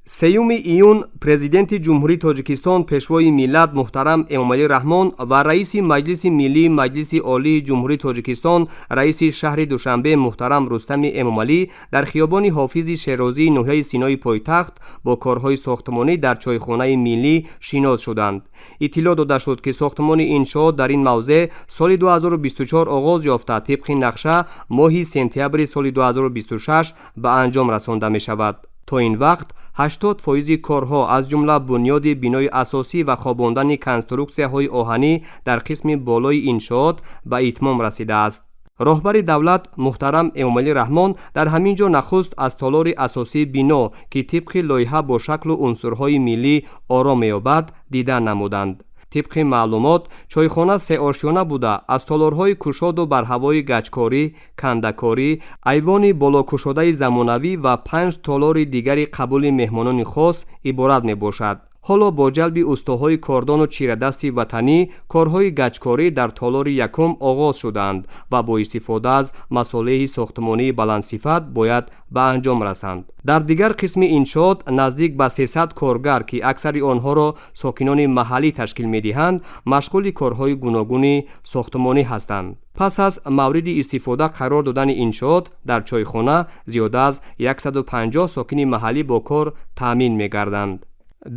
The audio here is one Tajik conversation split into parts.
3 июн Президенти Ҷумҳурии Тоҷикистон, Пешвои миллат муҳтарам Эмомалӣ Раҳмон ва Раиси Маҷлиси Миллии Маҷлиси Олии Ҷумҳурии Тоҷикистон, Раиси шаҳри Душанбе муҳтарам Рустами Эмомалӣ дар хиёбони Ҳофизи Шерозии ноҳияи Синои пойтахт бо корҳои сохтмонӣ дар Чойхонаи миллӣ шинос шуданд. Иттилоъ дода шуд, ки сохтмони иншоот дар ин мавзеъ соли 2024 оғоз ёфта, тибқи нақша моҳи сентябри соли 2026 ба анҷом расонда мешавад. То ин вақт 80 фоизи корҳо, аз ҷумла бунёди бинои асосӣ ва хобондани конструксияҳои оҳанӣ дар қисми болои иншоот, ба итмом расидааст. Роҳбари давлат муҳтарам Эмомалӣ Раҳмон дар ҳамин ҷо нахуст аз толори асосии бино, ки тибқи лоиҳа бо шаклу унсурҳои миллӣ ором меёбад, дида намуданд. Тибқи маълумот, чойхона сеошёна буда, аз толорҳои кушоду барҳавои гачкорӣ, кандакорӣ, айвони болокушодаи замонавӣ ва панҷ толори дигари қабули меҳмонони хос иборат мебошад. Ҳоло бо ҷалби устоҳои кордону чирадасти ватанӣ корҳои гачкорӣ дар толори якум оғоз шуданд ва бо истифода аз масолеҳи сохтмонии баландсифат бояд ба анҷом расанд. Дар дигар қисми иншоот наздик ба 300 коргар, ки аксари онҳоро сокинони маҳаллӣ ташкил медиҳанд, машғули корҳои гуногуни сохтмонӣ ҳастанд. Пас аз мавриди истифода қарор додани иншоот дар чойхона зиёда аз 150 сокини маҳаллӣ бо кор таъмин мегарданд.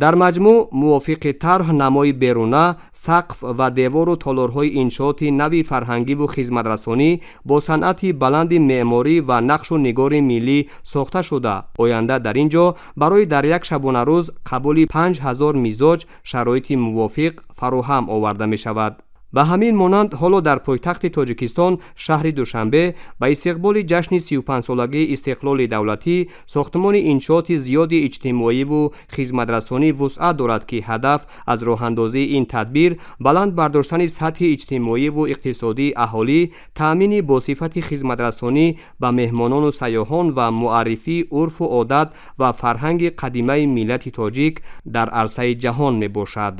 Дар маҷмӯъ, мувофиқи тарҳ, намои беруна, сақф ва девору толорҳои иншооти нави фарҳангиву хизматрасонӣ бо санъати баланди меъморӣ ва нақшу нигори миллӣ сохта шуда, оянда дар ин ҷо барои дар як шабонарӯз қабули 5000 мизоҷ шароити мувофиқ фароҳам оварда мешавад. Ба ҳамин монанд, ҳоло дар пойтахти Тоҷикистон, шаҳри Душанбе, ба истиқболи ҷашни 35-солагии истиқлоли давлатӣ сохтмони иншооти зиёди иҷтимоиву хизматрасонӣ вусъат дорад, ки ҳадаф аз роҳандозии ин тадбир баланд бардоштани сатҳи иҷтимоиву иқтисодии аҳолӣ, таъмини босифати хизматрасонӣ ба меҳмонону сайёҳон ва муаррифии урфу одат ва фарҳанги қадимаи миллати тоҷик дар арсаи ҷаҳон мебошад.